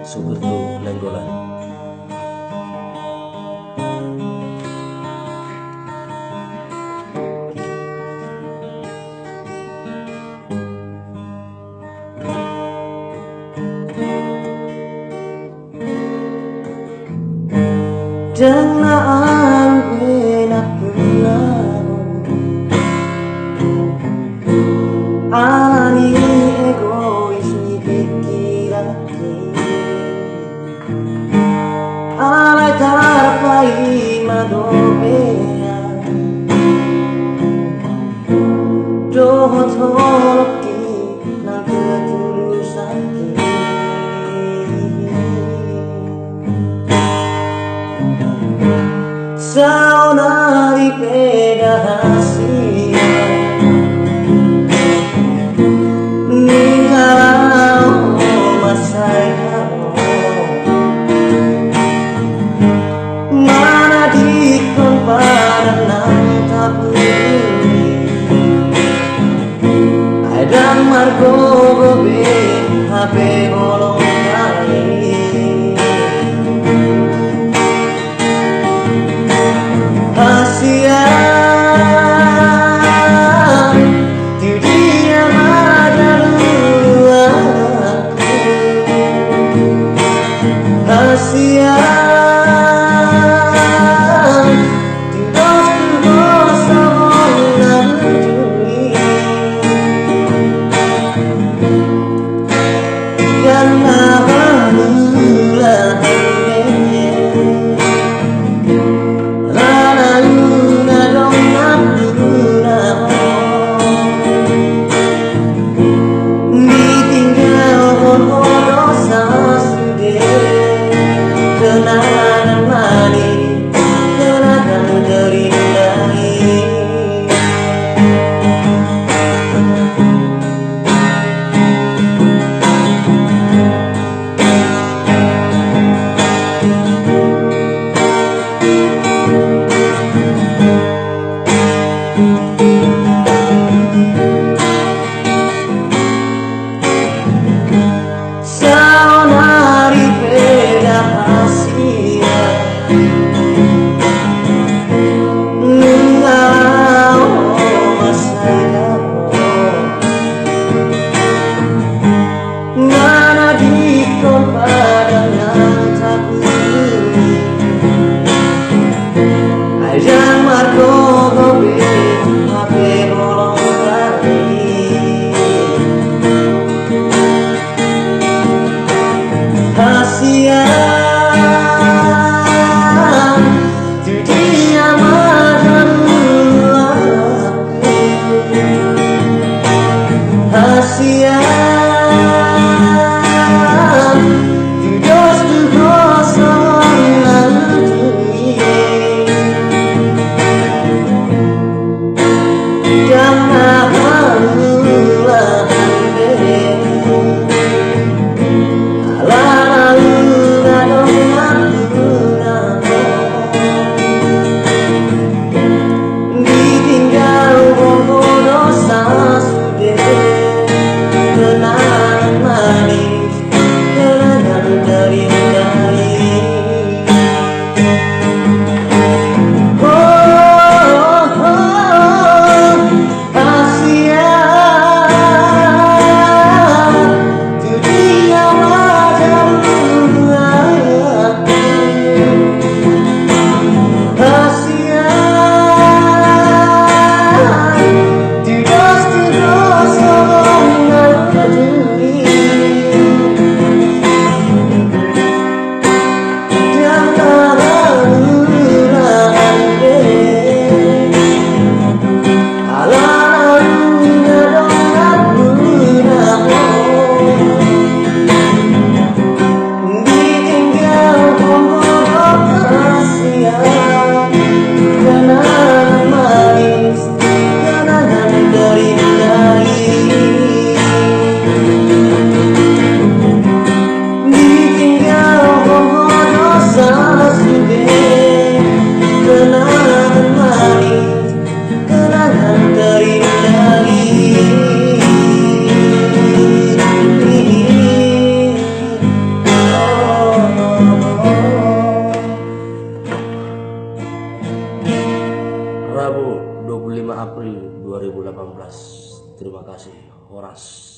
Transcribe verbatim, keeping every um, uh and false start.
Suhut tu Nainggolan. Ndang na alu be na pernah. Alani egois ni pikiran. Alai tarpaima dope au dohot holongki nang ketulusanki. Saonari pe da hasian ni halaho mansai hamu manadingkon padan nang tapudi. Ai ndang margogo be hape holong hami. Hasian tu dia ma daluanku. Hasian tu dos tu dos songon na dulu i. Rabu, dua puluh lima April dua ribu delapan belas. Terima kasih. Horas.